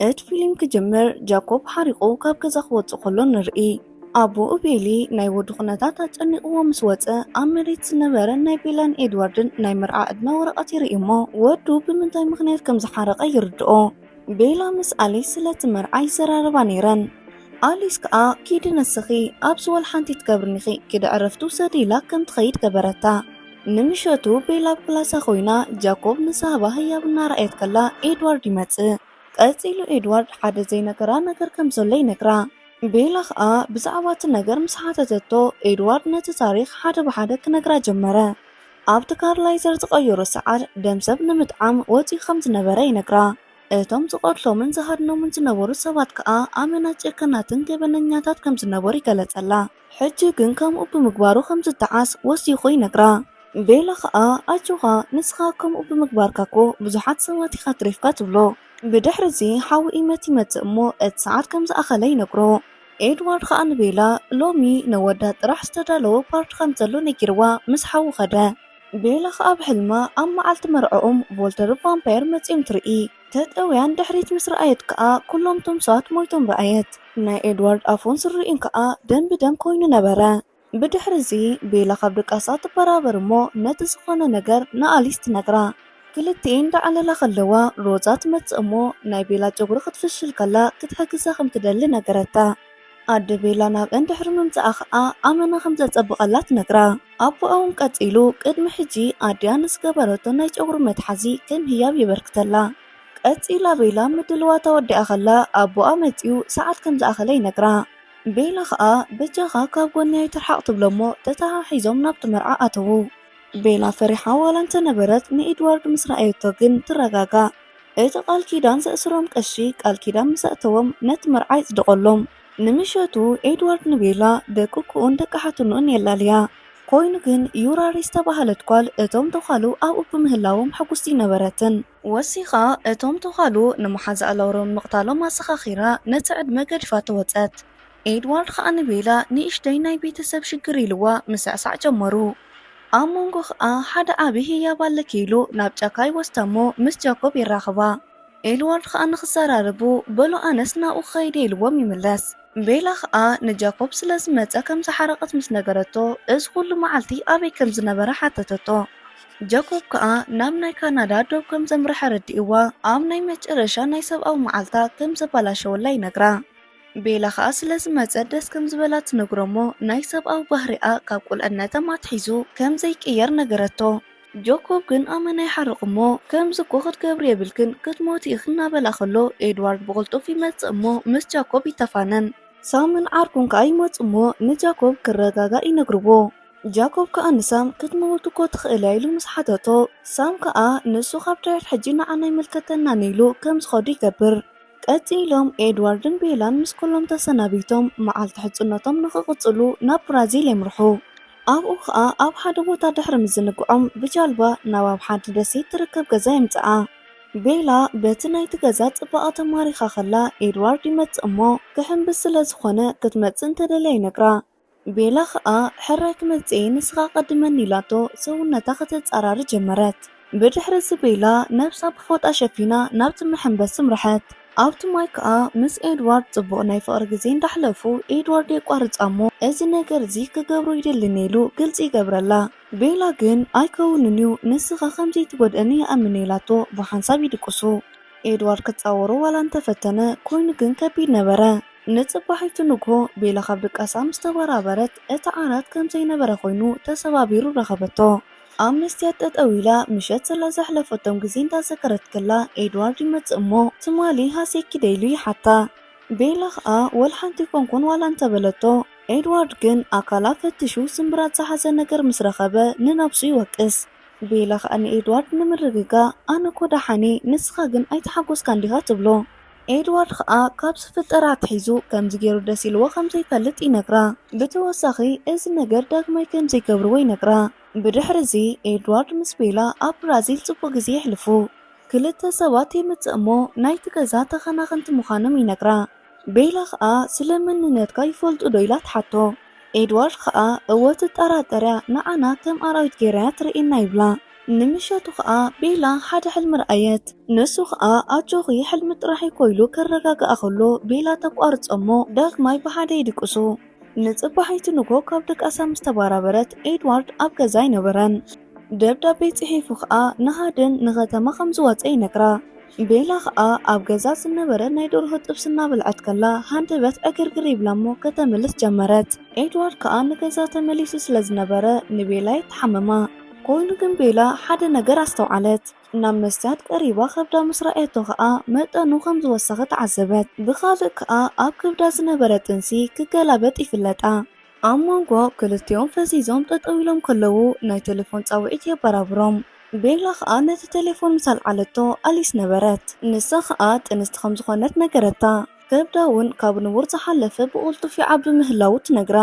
እቲ ፊልም ክጅምር ጃኮብ ሓሪቑ ካብ ገዛ ክወጽእ ከሎ ንርኢ። ኣቦኡ ቤሊ ናይ ወዱ ኩነታት ኣጨኒቕዎ ምስ ወጸ፣ ኣብ መሬት ዝነበረ ናይ ቤላን ኤድዋርድን ናይ መርዓ ዕድመ ወረቐት ይርኢ እሞ፣ ወዱ ብምንታይ ምኽንያት ከም ዝሓረቐ ይርድኦ። ቤላ ምስ ኣሊስ ስለቲ መርዓ ይዘራረባ ነይረን። ኣሊስ ከኣ፣ "ኪዲ ንስኺ፣ ኣብዚ ወላ ሓንቲ ትገብርኒኺ፣ ኪዲ ዕረፍቲ ውሰዲ" ኢላ ከም ትኸይድ ገበረታ። ንምሸቱ ቤላ ኣብ ክላሳ ኮይና ጃኮብ ንዝሃባ ህያብ እናረኣየት ከላ ኤድዋርድ ይመጽእ። ቀጺሉ ኤድዋርድ ሓደ ዘይነገራ ነገር ከም ዘሎ ይነግራ። ቤላ ከኣ ብዛዕባ እቲ ነገር ምስ ሓተተቶ፣ ኤድዋርድ ነቲ ታሪኽ ሓደ ብሓደ ክነግራ ጀመረ። ኣብቲ ካርላይዘር ዝቐየሮ ሰዓት ደም ሰብ ንምጥዓም ወጺኡ ከም ዝነበረ ይነግራ። እቶም ዝቐትሎምን ዝሃድኖምን ዝነበሩ ሰባት ከኣ ኣመና ጨከናትን ገበነኛታት ከም ዝነበሩ ይገለጸላ። ሕጂ ግን ከምኡ ብምግባሩ ከም ዝጠዓስ ወሲኹ ይነግራ። ቤላ ከኣ፣ "ኣጆኻ፣ ንስኻ ከምኡ ብምግባርካ እኮ ብዙሓት ሰባት ኢኻ ትሪፍካ" ትብሎ። ብድሕሪ እዚ ሓዊ ኢመት ይመጽእ እሞ እቲ ሰዓት ከም ዝኣኸለ ይነግሮ። ኤድዋርድ ከኣ ንቤላ ሎሚ ነወዳ ጥራሕ ዝተዳለወ ፓርቲ ከም ዘሎ ነጊርዋ ምስ ሓዉ ኸደ። ቤላ ከኣ ብሕልማ ኣብ መዓልቲ መርዕኦም ቮልተር ቫምፓየር መጺኦም ትርኢ። ተጠውያን ድሕሪት ምስ ረኣየት ከኣ ኩሎም ቶም ሰባት ሞይቶም ረኣየት። ናይ ኤድዋርድ ኣፉን ስሪኡን ከኣ ደም ብደም ኮይኑ ነበረ። ብድሕሪ እዚ ቤላ ካብ ድቃሳ ትበራበር እሞ ነቲ ዝኾነ ነገር ንኣሊስ ትነግራ። ክልቲኤን እንዳዕለላ ከለዋ ሮዛ ትመጽእ እሞ ናይ ቤላ ጨጉሪ ክትፍሽል ከላ ክትሕግዛ ከም ትደሊ ነገረታ። ኣደ ቤላ ናብአን ድሕሪ ምምጻኣ ከኣ ኣመና ከም ዘጸብቐላ ትነግራ። ኣቦኣ እውን ቀጺሉ ቅድሚ ሕጂ ኣዲኣ ንዝገበረቶ ናይ ጨጉሪ መትሓዚ ከም ህያብ የበርክተላ። ቀጺላ ቤላ ምድልዋታ ወዲኣ ከላ ኣቦኣ መጺኡ ሰዓት ከም ዝኣኸለ ይነግራ። ቤላ ከኣ በጃኻ ካብ ጎኒ ኣይትርሓቕ ትብሎ እሞ ተተሓሒዞም ናብቲ መርዓ ኣተዉ። ቤላ ፈሪሓ ዋላ እንተነበረት ንኤድዋርድ ምስ ረኣየቶ ግን ትረጋጋእ። እቲ ቃል ኪዳን ዘእስሮም ቀሺ ቃል ኪዳን ምስ ኣእተዎም ነቲ መርዓ የጽድቐሎም። ንምሸቱ ኤድዋርድ ንቤላ ደቂ ኩኡን ደቂ ሓትንኡን የላልያ። ኮይኑ ግን ዩራሪ ዝተባህለት ጓል እቶም ተዃሉ ኣብኡ ብምህላዎም ሕጉስቲ ነበረትን። ወሲኻ እቶም ተዃሉ ንመሓዛኣ ላውሮ ምቕታሎም ኣዘኻኺራ ነቲ ዕድመ ገዲፋቶ ወጸት። ኤድዋርድ ከኣ ንቤላ ንእሽተይ ናይ ቤተሰብ ሽግር ኢልዋ ምስዕሳዕ ጀመሩ። ኣብ መንጎ ከኣ ሓደ ዓቢ ህያብ ኣለኪ ኢሉ ናብ ጫካ ይወስዳ እሞ ምስ ጃኮብ የራኽባ። ኤድዋርድ ከኣ ንኽዘራረቡ በሉ ኣነስ ናብኡ ክኸይድ እየ ኢልዎም ይምለስ። ቤላ ከኣ ንጃኮብ ስለ ዝመጸ ከም ዝሓረቐት ምስ ነገረቶ እዚ ኩሉ መዓልቲ ኣበይ ከም ዝነበረ ሓተተቶ። ጃኮብ ከኣ ናብ ናይ ካናዳ ዶብ ከም ዘምርሐ ረዲእዋ ኣብ ናይ መጨረሻ ናይ ሰብኣዊ መዓልታ ከም ዘበላሸወላ ይነግራ። ቤላ ከኣ ስለ ዝመጸ ደስ ከም ዝበላ ትነግሮ እሞ ናይ ሰብኣዊ ባህሪኣ ካብ ቁልዕነቶም ኣትሒዙ ከም ዘይቅየር ነገረቶ። ጆኮብ ግን ኣመና ይሓርቕ እሞ ከምዚ እኮ ክትገብሪ የብልክን ክትሞቲ ኢኺ እናበላ ከሎ ኤድዋርድ ብቕልጡፍ ይመጽእ እሞ ምስ ጃኮብ ይተፋነን። ሳምን ዓርኩን ከኣ ይመጹ እሞ ንጃኮብ ክረጋጋእ ይነግርዎ። ጃኮብ ከኣ ንሳም ክትመውት እኮ ትኽእል እያ ኢሉ ምስ ሓተቶ ሳም ከኣ ንሱ ካብ ድሕር ሕጂ ንዓና ኣይምልከተናን ኢሉ ከም ዝኸዱ ይገብር። ቀጺሎም ኤድዋርድን ቤላን ምስ ኩሎም ተሰናቢቶም መዓልቲ ሕጽነቶም ንኽቕጽሉ ናብ ብራዚል የምርሑ። ኣብኡ ኸኣ ኣብ ሓደ ቦታ ድሕሪ ምዝንግዖም ብጃልባ ናብ ኣብ ሓንቲ ደሴት ትርከብ ገዛ የምጽኣ። ቤላ በቲ ናይቲ ገዛ ጽባቐ ተማሪኻ ኸላ ኤድዋርድ ይመጽእ እሞ ክሕምብስ ስለ ዝኾነ ክትመጽእ እንተደልያ ይነግራ። ቤላ ኸኣ ሕራይ ክመጽእ እየ ንስኻ ቀድመኒ ኢላቶ ሰውነታ ከተጻራሪ ጀመረት። ብድሕሪ እዚ ቤላ ነብሳ ብፎጣ ሸፊና ናብቲ መሐንበሲ ኣምርሐት። ኣብቲ ማይ ከኣ ምስ ኤድዋርድ ጽቡቕ ናይ ፍቕሪ ግዜ እንዳሕለፉ ኤድዋርድ የቋርጻ እሞ እዚ ነገር እዚ ክገብሮ ኣይደልን ኢሉ ግልጺ ይገብረላ። ቤላ ግን ኣይከውንን እዩ ንስኻ ከም ዘይትጎድእኒ ይኣምን ኢላቶ ብሓንሳብ ይድቅሱ። ኤድዋርድ ክጻወሮ ዋላ እንተፈተነ ኮይኑ ግን ከቢድ ነበረ። ንጽባሒቱ ንግሆ ቤላ ካብ ድቃሳ ምስ ተበራበረት እቲ ዓራት ከም ዘይነበረ ኮይኑ ተሰባቢሩ ረኸበቶ። ኣብ መስትያት ጠጠው ኢላ ምሸት ዘላ ዘሕለፈቶም ግዜ እንዳዘከረት ከላ ኤድዋርድ ይመጽእ እሞ ትማሊ ሃስየኪ ዶ ኢሉ ይሓታ። ቤላ ኸኣ ወላ ሓንቲ ኣይኮንኩን ዋላ እንተበለቶ ኤድዋርድ ግን ኣካላ ፈቲሹ ስምብራት ዝሓዘ ነገር ምስ ረኸበ ንነብሱ ይወቅስ። ቤላ ኸኣ ንኤድዋርድ ንምርግጋእ ኣነ እኮ ደሓን እየ ንስኻ ግን ኣይተሓጎስካን ዲኻ ትብሎ። ኤድዋርድ ኸኣ ካብ ዝፍጠር ኣትሒዙ ከምዚ ገይሩ ደስ ኢልዎ ከም ዘይፈልጥ ይነግራ። ብተወሳኺ እዚ ነገር ዳግማይ ከም ዘይገብርዎ ይነግራ። ብድሕሪ እዚ ኤድዋርድ ምስ ቤላ ኣብ ብራዚል ጽቡቕ ግዜ የሕልፉ። ክልተ ሰባት የምጽእ እሞ ናይቲ ገዛ ተኸናኸንቲ ምዃኖም ይነግራ። ቤላ ኸኣ ስለ መንነትካ ይፈልጡ ዶ ኢላ ትሓቶ። ኤድዋርድ ኸኣ እወ ትጠራጠር እያ ንዓና ከም ኣራዊት ገይራ እያ ትርእየና ይብላ። ንምሸቱ ኸኣ ቤላ ሓደ ሕልሚ ረኣየት። ንሱ ኸኣ ኣጆኺ፣ ሕልሚ ጥራሕ እዩ፣ ኢሉ ከረጋግኣ ከሎ፣ ቤላ ተቋርጾ እሞ ዳግማይ ብሓደ ይድቅሱ። ንጽባሒቱ ንግሆ ካብ ድቃሳ ምስ ተባራበረት፣ ኤድዋርድ ኣብ ገዛ ኣይነበረን። ደብዳቤ ጽሒፉ ኸኣ ንሃድን ንኸተማ ከም ዝወጸ ይነግራ። ቤላ ኸኣ ኣብ ገዛ ዝነበረ ናይ ደርሆ ጥብሲ እናበልዐት ከላ፣ ሃንደበት ዕግርግር ይብላ እሞ ከተምልስ ጀመረት። ኤድዋርድ ከኣ ንገዛ ተመሊሱ ስለ ዝነበረ ንቤላ የተሓመማ። ኮይኑ ግን ቤላ ሓደ ነገር ኣስተውዓለት። ናብ መስትያት ቀሪባ ከብዳ ምስ ረኣየቶ ከኣ መጠኑ ከም ዝወሰኸ ተዓዘበት። ብኻልእ ከኣ ኣብ ከብዳ ዝነበረ ጥንሲ ክገላበጥ ይፍለጣ። ኣብ መንጎ ክልቲኦም ፈዚዞም ጠጠው ኢሎም ከለዉ ናይ ቴሌፎን ጻውዒት የበራብሮም። ቤላ ከኣ ነቲ ቴሌፎን ምስ ኣልዓለቶ ኣሊስ ነበረት። ንሳ ከኣ ጥንስቲ ከም ዝኾነት ነገረታ። ከብዳ እውን ካብ ንቡር ዝሓለፈ ብቕልጡፍ ይዓቢ ምህላዉ ትነግራ።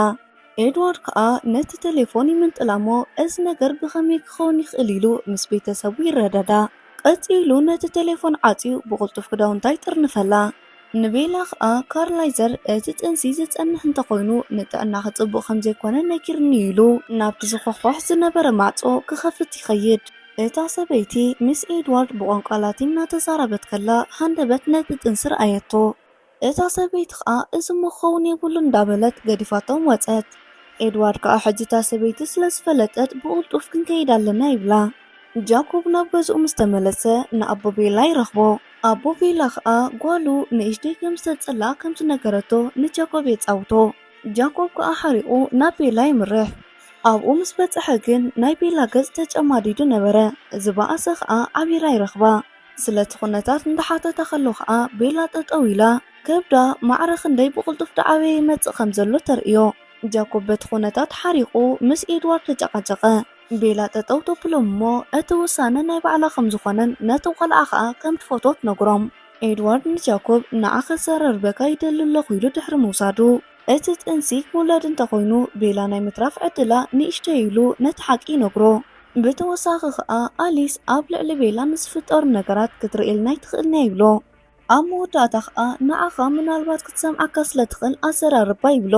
ኤድዋርድ ከኣ ነቲ ቴሌፎን ይምንጥላ እሞ፣ "እዚ ነገር ብኸመይ ክኸውን ይኽእል?" ኢሉ ምስ ቤተሰቡ ይረዳዳ። ቀጺሉ ነቲ ቴሌፎን ዓጽዩ ብቕልጡፍ ክዳውንታ ይጥርንፈላ። ንቤላ ከኣ ካርላይዘር እቲ ጥንሲ ዝጸንሕ እንተኾይኑ ንጥዕናኺ ጽቡቕ ከም ዘይኮነ ነጊርኒ ኢሉ ናብቲ ዝኾሕኳሕ ዝነበረ ማዕጾ ክኸፍት ይኸይድ። እታ ሰበይቲ ምስ ኤድዋርድ ብቋንቋ ላቲን እናተዛረበት ከላ ሃንደበት ነቲ ጥንሲ ረኣየቶ። እታ ሰበይቲ ከኣ፣ "እዚ እሞ ክኸውን የብሉን" እንዳበለት ገዲፋቶም ወጸት። ኤድዋርድ ከኣ፣ "ሕጂ እታ ሰበይቲ ስለ ዝፈለጠት ብቕልጡፍ ክንከይድ ኣለና" ይብላ። ጃኮብ ናብ ገዝኡ ምስ ተመለሰ ንኣቦ ቤላ ይረኽቦ። ኣቦ ቤላ ከኣ ጓሉ ንእሽተይ ከም ዝተጸልኣ ከም ዝነገረቶ ንጃኮብ የጻውቶ። ጃኮብ ከኣ ሓሪቑ ናብ ቤላ የምርሕ። ኣብኡ ምስ በጽሐ ግን ናይ ቤላ ገጽ ተጨማዲዱ ነበረ። ዝበኣሰ ከኣ ዓቢራ ይረኽባ። ስለቲ ኩነታት እንዳሓተታ ከሎ ከኣ ቤላ ጠጠው ኢላ ከብዳ ማዕረ ክንደይ ብቕልጡፍ ዳዓበየ ይመጽእ ከም ዘሎ ተርእዮ። ጃኮብ በቲ ኩነታት ሓሪቑ ምስ ኤድዋርድ ተጨቃጨቐ። ቤላ ጠጠው ተብሎም እሞ እቲ ውሳነ ናይ ባዕላ ከም ዝኾነን ነቲ ቆልዓ ከኣ ከም ትፈትዎ ትነግሮም። ኤድዋርድ ንጃኮብ፣ "ንዓኺ ዘራርበካ ይደሊ ኣለኹ" ኢሉ ድሕሪ ምውሳዱ፣ እቲ ጥንሲ ክውለድ እንተኾይኑ ቤላ ናይ ምትራፍ ዕድላ ንእሽተይ ኢሉ ነቲ ሓቂ ይነግሮ። ብተወሳኺ ከኣ ኣሊስ ኣብ ልዕሊ ቤላ ንዝፍጠሩ ነገራት ክትርእየልና ኣይትኽእልን እያ ይብሎ። ኣብ መወዳእታ ከኣ ንዓኻ ምናልባት ክትሰምዓካ ስለ ትኽእል ኣዘራርባ ይብሎ።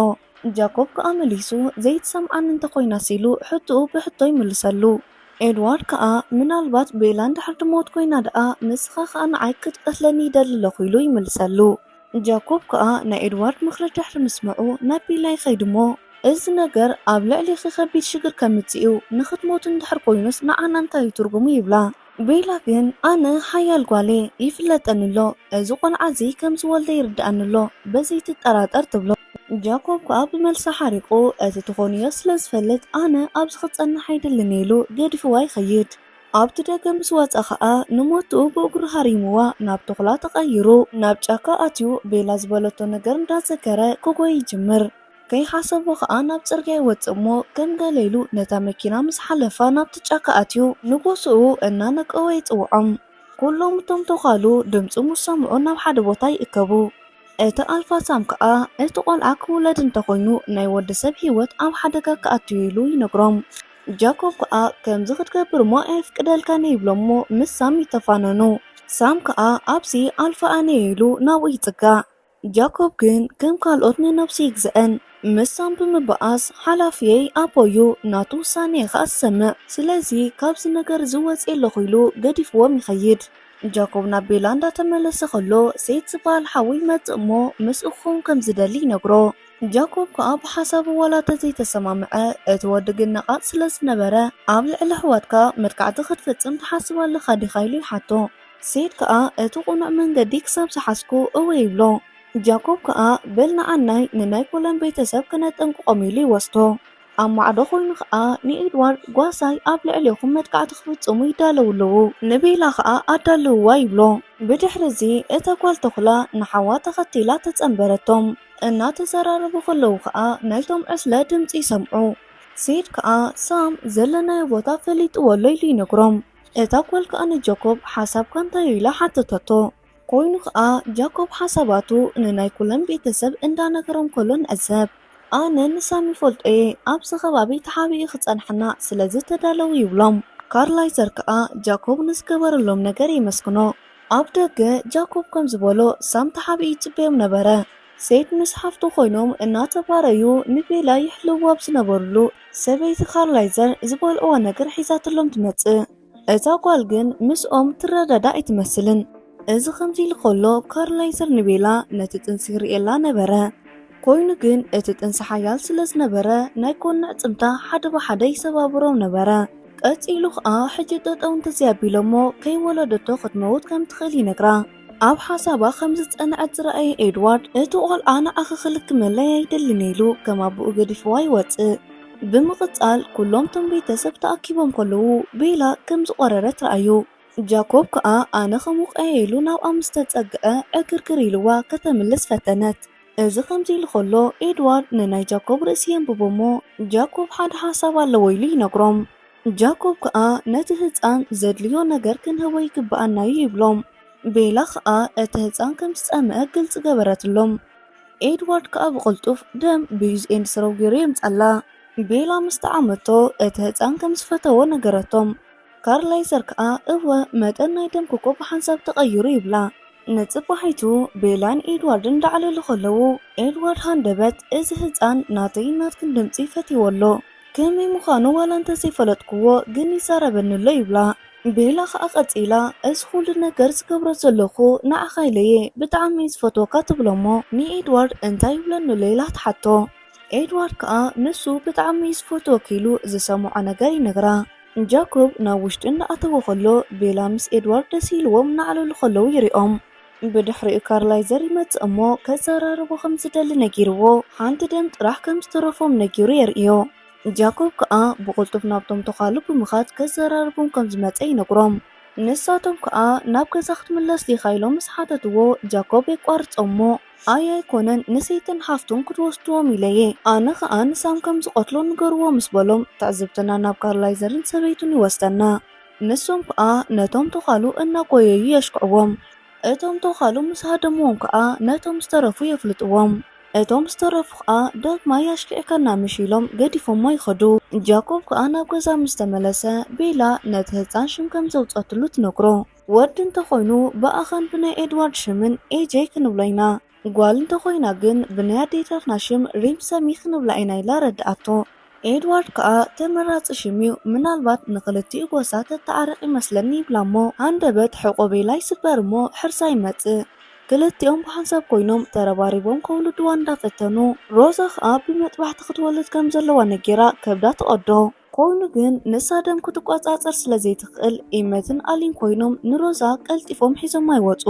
ጃኮብ ከኣ መሊሱ ዘይትሰምዓኒ እንተኾይናስ ኢሉ ሕቶኡ ብሕቶ ይምልሰሉ። ኤድዋርድ ከኣ ምናልባት ቤላ እንድሕር ትሞት ኮይና ደኣ ንስኻ ከኣ ንዓይ ክትቀትለኒ ይደሊ ኣለኹ ኢሉ ይምልሰሉ። ጃኮብ ከኣ ናይ ኤድዋርድ ምኽሪ ድሕሪ ምስምዑ ናብ ቤላ ይኸይድ እሞ፣ "እዚ ነገር ኣብ ልዕሌኺ ከቢድ ሽግር ከምጽእ እዩ፣ ንኽትሞት እንድሕር ኮይኑስ ንዓና እንታይ እዩ ትርጉሙ?" ይብላ። ቤላ ግን፣ "ኣነ ሓያል ጓል እየ፣ ይፍለጠኒ ኣሎ፣ እዚ ቆልዓ እዚ ከም ዝወልደ ይርድኣኒ ኣሎ፣ በዚ ኣይትጠራጠር" ትብሎ። ጃኮብ ከኣ ብመልሲ ሓሪቑ፣ "እቲ ትኾንዮ ስለ ዝፈልጥ ኣነ ኣብዚ ክጸንሕ ኣይደልን" ኢሉ ገዲፍዋ ይኸይድ። ኣብቲ ደገ ምስ ወጸ ኸኣ ንሞትኡ ብእግሩ ሃሪምዋ ናብ ተኹላ ተቐይሩ ናብ ጫካ ኣትዩ ቤላ ዝበለቶ ነገር እንዳዘከረ ክጎይ ይጅምር። ከይሓሰቦ ኸኣ ናብ ጽርግያ ይወጽእ እሞ ከም ገለ ኢሉ ነታ መኪና ምስ ሓለፋ ናብቲ ጫካ ኣትዩ ንጎስኡ እናነቀወ ይጽውዖም። ኩሎም እቶም ተዃሉ ድምጹ ምስ ሰምዑ ናብ ሓደ ቦታ ይእከቡ። እቲ ኣልፋ ሳም ከኣ እቲ ቆልዓ ክውለድ እንተኾይኑ ናይ ወዲ ሰብ ህይወት ኣብ ሓደጋ ክኣቱ ኢሉ ይነግሮም። ጃኮብ ከኣ ከምዚ ክትገብር እሞ ኣየፍቅደልካን እየ ይብሎ እሞ ምስ ሳም ይተፋነኑ። ሳም ከኣ ኣብዚ ኣልፋ ኣነ እየ ኢሉ ናብኡ ይጽጋዕ። ጃኮብ ግን ከም ካልኦት ንነብሱ ይግዝእን ምስ ሳም ብምብኣስ ሓላፍየይ ኣቦዩ ናቱ ውሳኔ ከኣ ዝሰምዕ። ስለዚ ካብዚ ነገር እዚ ወጽየ ኣለኹ ኢሉ ገዲፍዎም ይኸይድ። ጃኮብ ናብ ቤላ እንዳተመለሰ ከሎ ሴት ዝበሃል ሓዉ ይመጽእ እሞ ምስኡ ክኸውን ከም ዝደሊ ይነግሮ። ጃኮብ ከኣ ብሓሳቡ ዋላ ተዘይተሰማምዐ እቲ ወዲ ግን ነቓጽ ስለ ዝነበረ ኣብ ልዕሊ ኣሕዋትካ መጥቃዕቲ ክትፍጽም ትሓስብ ኣለኻ ዲኻ ኢሉ ይሓቶ። ሴት ከኣ እቲ ቅኑዕ መንገዲ ክሳብ ዝሓዝኩ እወ ይብሎ። ጃኮብ ከኣ በል ንዓናይ ንናይ ኮለን ቤተሰብ ክነጠንቅቖም ኢሉ ይወስዶ። ኣብ ማዕዶ ኮይኑ ከኣ ንኤድዋርድ ጓሳይ ኣብ ልዕሌኹም መጥቃዕቲ ክፍጽሙ ይዳለዉ ኣለዉ፣ ንቤላ ከኣ ኣዳልውዋ ይብሎ። ብድሕሪ እዚ እታ ጓል ተኹላ ንሓዋ ተኸቲላ ተጸንበረቶም። እናተዘራረቡ ከለዉ ከኣ ናይቶም ዕስለ ድምጺ ይሰምዑ። ሴድ ከኣ ሳም ዘለናዮ ቦታ ፈሊጥዎ ኣሎ ኢሉ ይነግሮም። እታ ጓል ከኣ ንጃኮብ ሓሳብካ እንታይ እዩ ኢላ ሓተተቶ። ኮይኑ ከኣ ጃኮብ ሓሳባቱ ንናይ ኩለን ቤተሰብ እንዳነገሮም ከሎ ንዕዘብ። ኣነ ንሳም ይፈልጦ እየ፣ ኣብዚ ከባቢ ተሓቢኡ ክጸንሓና ስለዚ ተዳለዉ ይብሎም። ካርላይዘር ከኣ ጃኮብ ንዝገበረሎም ነገር የመስግኖ። ኣብ ደገ ጃኮብ ከም ዝበሎ ሳም ተሓቢኡ ይጽበዮም ነበረ። ሴድ ምስ ሓፍቱ ኮይኖም እናተባረዩ ንቤላ ይሕልውዋ ኣብ ዝነበሩሉ ሰበይቲ ካርላይዘር ዝበልዕዋ ነገር ሒዛትሎም ትመጽእ። እታ ጓል ግን ምስኦም ትረዳዳ ኣይትመስልን። እዚ ከምዚ ኢሉ ከሎ ካርላይዘር ንቤላ ነቲ ጥንሲ ይርእየላ ነበረ። ኮይኑ ግን እቲ ጥንሲ ሓያል ስለ ዝነበረ ናይ ኮና ዕጽምታ ሓደ ብሓደ ይሰባብሮም ነበረ። ቀጺሉ ኸኣ ሕጂ ጠጠው እንተዘይኣቢሎሞ ከይወለደቶ ክትመውት ከም ትኽእል ይነግራ። ኣብ ሓሳባ ከም ዝጸንዐት ዝረኣየ ኤድዋርድ እቲ ቆልዓ ንዓኺ ክልክመለይ ኣይደልን ኢሉ ከም ኣቦኡ ገዲፍዋ ይወጽእ። ብምቕጻል ኩሎም እቶም ቤተሰብ ተኣኪቦም ከለዉ ቤላ ከም ዝቖረረት ረኣዩ። ጃኮብ ከኣ ኣነ ከምኡ ቀየ ኢሉ ናብኣ ምስ ተጸግዐ ዕግርግር ኢልዋ ከተምልስ ፈተነት። እዚ ከምዚ ኢሉ ከሎ ኤድዋርድ ንናይ ጃኮብ ርእሲ የንብቦ እሞ ጃኮብ ሓደ ሓሳብ ኣለዎ ኢሉ ይነግሮም። ጃኮብ ከኣ ነቲ ህጻን ዘድልዮ ነገር ክንህቦ ይግብኣና እዩ ይብሎም። ቤላ ከኣ እቲ ህጻን ከም ዝጸምአ ግልጺ ገበረትሎም። ኤድዋርድ ከኣ ብቕልጡፍ ደም ብዩዝኤንድ ስረው ገይሩ የምጻላ። ቤላ ምስ ጠዓመቶ እቲ ህጻን ከም ዝፈተዎ ነገረቶም። ካርላይዘር ከኣ እወ መጠን ናይ ደምኩ እኮ ብሓንሳብ ተቐይሩ ይብላ። ንጽባሒቱ ቤላን ኤድዋርድን እንዳዕለሉ ከለዉ ኤድዋርድ ሃንደበት እዚ ህጻን ናተይ ናትክን ድምጺ ፈትይዎ ኣሎ። ከመይ ምዃኑ ዋላ እንተዘይፈለጥክዎ ግን ይዛረበኒ ኣሎ ይብላ። ቤላ ከኣ ቀጺላ እዚ ኩሉ ነገር ዝገብሮ ዘለኹ ንዓኻ ኢለየ ብጣዕሚ እየ ዝፈትወካ ትብሎ እሞ ንኤድዋርድ እንታይ ይብለኒ ኣሎ ኢላ ትሓቶ። ኤድዋርድ ከኣ ንሱ ብጣዕሚ እዩ ዝፈትወኪ ኢሉ ዝሰምዖ ነገር ይነግራ። ጃኮብ ናብ ውሽጢ እንዳኣተወ ከሎ ቤላ ምስ ኤድዋርድ ደስ ኢልዎም እናዕለሉ ከለዉ ይሪኦም። ብድሕሪኡ ካርላይዘር ይመጽእ እሞ ከዘራርቦ ከም ዝደሊ ነጊርዎ ሓንቲ ደም ጥራሕ ከም ዝተረፎም ነጊሩ የርእዮ። ጃኮብ ከኣ ብቕልጡፍ ናብቶም ተዃሉ ብምኻድ ከዘራርቦም ከም ዝመጸ ይነግሮም። ንሳቶም ከኣ ናብ ገዛ ክትምለስ ዲኻ ኢሎም ምስ ሓተትዎ ጃኮብ የቋርጾም እሞ ኣይ ኣይኮነን ንሰይትን ሓፍቱን ክትወስድዎም ኢለየ ኣነ ከኣ ንሳም ከም ዝቐትሎ ንገርዎ ምስ በሎም ትዕዝብትና ናብ ካርላይዘርን ሰበይቱን ይወስደና። ንሶም ከኣ ነቶም ተዃሉ እናጎየዩ የሽክዕዎም። እቶም ተዃሉ ምስ ሃደምዎም ከኣ ነቶም ዝተረፉ የፍልጥዎም። እቶም ዝተረፉ ከኣ ዳግማይ ኣሽኪዕካና ምሽ ኢሎም ገዲፎሞ ይኸዱ። ጃኮብ ከኣ ናብ ገዛ ምስ ተመለሰ ቤላ ነቲ ህጻን ሽም ከም ዘውጸትሉ ትነግሮ። ወዲ እንተኾይኑ ብኣኻን ብናይ ኤድዋርድ ሽምን ኤጀይ ክንብሎ ኢና። ጓል እንተኾይና ግን ብናይ ኣዴታትና ሽም ሪም ሰሚ ክንብላ ኢና ኢላ ረድኣቶ። ኤድዋርድ ከኣ ተመራጺ ሽም እዩ፣ ምናልባት ንኽልቲኡ ጎሳ ተተዓርቕ ይመስለኒ ይብላ እሞ ሃንደበት ሕቖ ቤላ ይስበር እሞ ሕርሳ ይመጽእ። ክልቲኦም ብሓንሳብ ኮይኖም ተረባሪቦም ከውልድዋ እንዳፈተኑ ሮዛ ከኣ ብመጥባሕቲ ክትወልድ ከም ዘለዋ ነጊራ ከብዳ ትቐዶ። ኮይኑ ግን ንሳ ደም ክትቆጻጸር ስለ ዘይትኽእል ኢመትን ኣሊን ኮይኖም ንሮዛ ቀልጢፎም ሒዞማ ይወጹ።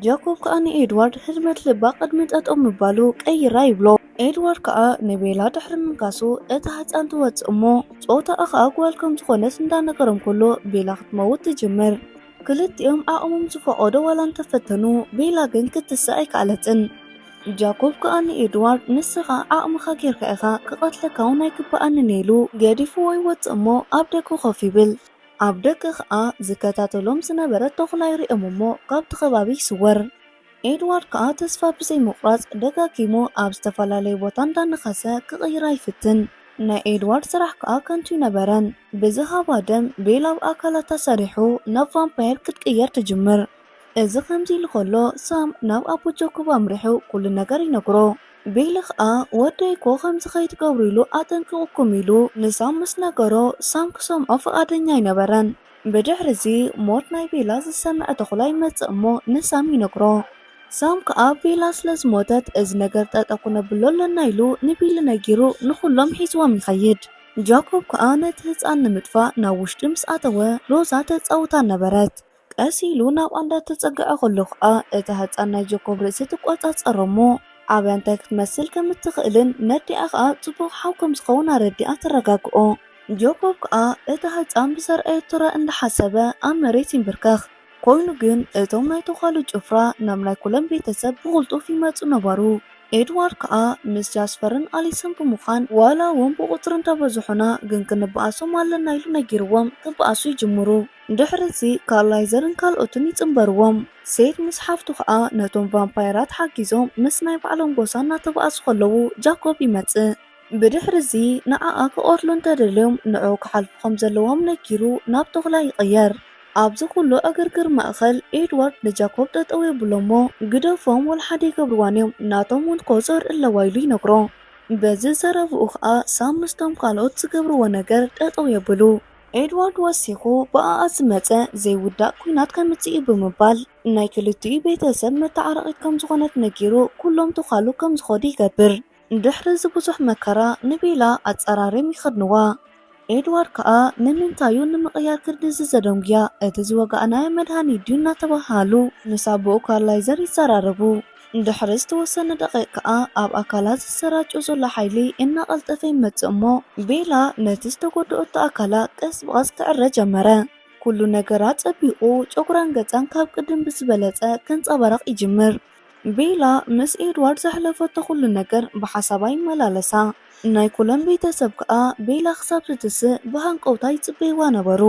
ጃኮብ ከኣ ንኤድዋርድ ህድመት ልባ ቅድሚ ጠጠው ምባሉ ቀይራ ይብሎ። ኤድዋርድ ከኣ ንቤላ ድሕሪ ምንካሱ እታ ህጻን ትወጽእ እሞ ጾታኣ ከኣ ጓል ከም ዝኾነት እንዳነገሮም ከሎ ቤላ ክትመውት ትጅምር። ክልቲኦም ዓቕሞም ዝፈቐዶ ዋላ እንተፈተኑ ቤላ ግን ክትስእ ኣይከኣለትን። ጃኮብ ከኣ ንኤድዋርድ ንስኻ ዓቕምኻ ጌርካ ኢኻ ክቐትለካ እውን ኣይግብኣንን ኢሉ ገዲፍዎ ይወጽእ እሞ ኣብ ደገ ኮፍ ይብል። ኣብ ደገ ከኣ ዝከታተሎም ዝነበረ ተኹላ ይርእዮም እሞ ካብቲ ከባቢ ይስወር። ኤድዋርድ ከኣ ተስፋ ብዘይምቑራጽ ደጋጊሙ ኣብ ዝተፈላለየ ቦታ እንዳነኸሰ ክቕይራ ይፍትን። ናይ ኤድዋርድ ስራሕ ከኣ ከንቱ ኣይነበረን። ብዝሃባ ደም ቤላ ኣብ ኣካላታ ሰሪሑ ናብ ቫምፓየር ክትቅየር ትጅምር። እዚ ከምዚ ኢሉ ከሎ ሳም ናብ ኣቦ ጃኮብ ኣምሪሑ ኩሉ ነገር ይነግሮ። ቤላ ከኣ ወደይ እኮ ከምዚ ከይትገብሩ ኢሉ ኣጠንቂቑኩም ኢሉ ንሳም ምስ ነገሮ ሳም ክሰምዖ ፍቓደኛ ኣይነበረን። ብድሕሪ እዚ ሞት ናይ ቤላ ዝሰምዐ ተኹላ ይመጽእ እሞ ንሳም ይነግሮ። ሳም ከኣ ቤላ ስለ ዝሞተት እዚ ነገር ጠጠው ክነብሎ ኣለና ኢሉ ንቢሊ ነጊሩ ንኹሎም ሒዝዎም ይኸይድ። ጃኮብ ከኣ ነቲ ህጻን ንምጥፋእ ናብ ውሽጢ ምስ ኣተወ ሮዛ ተጻውታ ነበረት። ቀስ ኢሉ ናብኣ እንዳተጸግዐ ከሎ ከኣ እታ ህጻን ናይ ጃኮብ ርእሲ ትቆጻጸሮ እሞ ዓብያ እንታይ ክትመስል ከም እትኽእልን ነዲኣ ከኣ ጽቡቕ ሓው ከም ዝኸውን ኣረዲኣ ተረጋግኦ። ጃኮብ ከኣ እታ ህጻን ብዘርኣየቶ ራኢ እንዳሓሰበ ኣብ መሬት ይንብርከኽ። ኮይኑ ግን እቶም ናይ ተዃሉ ጭፍራ ናብ ናይ ኩሎም ቤተሰብ ብቕልጡፍ ይመጹ ነበሩ። ኤድዋርድ ከኣ ምስ ጃስፐርን ኣሊስን ብምዃን ዋላ እውን ብቑጽሪ እንተበዝሑና ግን ክንበኣሶም ኣለና ኢሉ ነጊርዎም ክበኣሱ ይጅምሩ። ድሕሪ እዚ ካርላይዘርን ካልኦትን ይጽንበርዎም። ሴት ምስ ሓፍቱ ከኣ ነቶም ቫምፓየራት ሓጊዞም ምስ ናይ ባዕሎም ጎሳ እናተበኣሱ ከለዉ ጃኮብ ይመጽእ። ብድሕሪ እዚ ንዓኣ ክቐትሉ እንተደልዮም ንዕኡ ክሓልፉ ከም ዘለዎም ነጊሩ ናብ ተኹላ ይቕየር። ኣብዚ ኩሉ ዕግርግር ማእኸል ኤድዋርድ ንጃኮብ ጠጠው የብሎ እሞ ግደፎም ወላ ሓደ ኣይገብርዋን እዮም ናቶም እውን እኮ ዘርኢ ኣለዋ ኢሉ ይነግሮ። በዚ ዘረብኡ ኸኣ ሳም ምስቶም ካልኦት ዝገብርዎ ነገር ጠጠው የብሉ። ኤድዋርድ ወሲኹ ብኣኣ ዝመጸ ዘይውዳእ ኲናት ከምጽእ እዩ ብምባል ናይ ክልቲኡ ቤተሰብ መተዓረቒት ከም ዝኾነት ነጊሩ ኩሎም ትኻሉ ከም ዝኾዱ ይገብር። ድሕሪ እዚ ብዙሕ መከራ ንቤላ ኣጸራርዮም ይኸድንዋ። ኤድዋርድ ከኣ ንምንታዩ ንምቕያር ክርዲ እዚ ዘደንጉያ፣ እቲ ዝወጋእናዮ መድሃኒት ድዩ እናተባሃሉ ምስ ኣቦኡ ካርላይዘር ይዘራረቡ። ድሕሪ ዝተወሰነ ደቂቕ ከኣ ኣብ ኣካላ ዝሰራጮ ዘሎ ሓይሊ እናቐልጠፈ ይመጽእ እሞ ቤላ ነቲ ዝተጎድኦቶ ኣካላ ቀስ ብቐስ ክዕረ ጀመረ። ኩሉ ነገራ ጸቢቑ ጨጉራን ገጻን ካብ ቅድም ብዝበለጸ ከንጸባረቕ ይጅምር። ቤላ ምስ ኤድዋርድ ዘሕለፈቶ ኩሉ ነገር ብሓሳባ ይመላለሳ። ናይ ኩሎም ቤተሰብ ከኣ ቤላ ክሳብ ትትስእ ብሃንቀውታ ይጽበይዋ ነበሩ።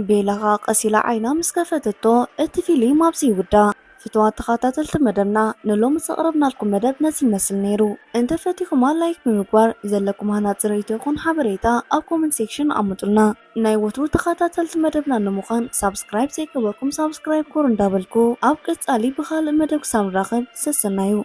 ቤላ ከኣ ቀስ ኢላ ዓይና ምስ ከፈተቶ እቲ ፊልም ኣብዚ ይውዳእ። ፍትዋት ተኸታተልቲ መደብና ንሎሚ ዘቕረብናልኩም መደብ ነዚ ይመስል ነይሩ። እንተፈቲኹማ ላይክ ብምግባር ዘለኩም ሃናጺ ርእይቶ ይኹን ሓበሬታ ኣብ ኮመንት ሴክሽን ኣቐምጡልና። ናይ ወትሩ ተኸታተልቲ መደብና ንምዃን ሳብስክራይብ ዘይገበርኩም ሳብስክራይብ ግበሩ እንዳበልኩ ኣብ ቀጻሊ ብኻልእ መደብ ክሳብ ንራኸብ ሰሰናዩ።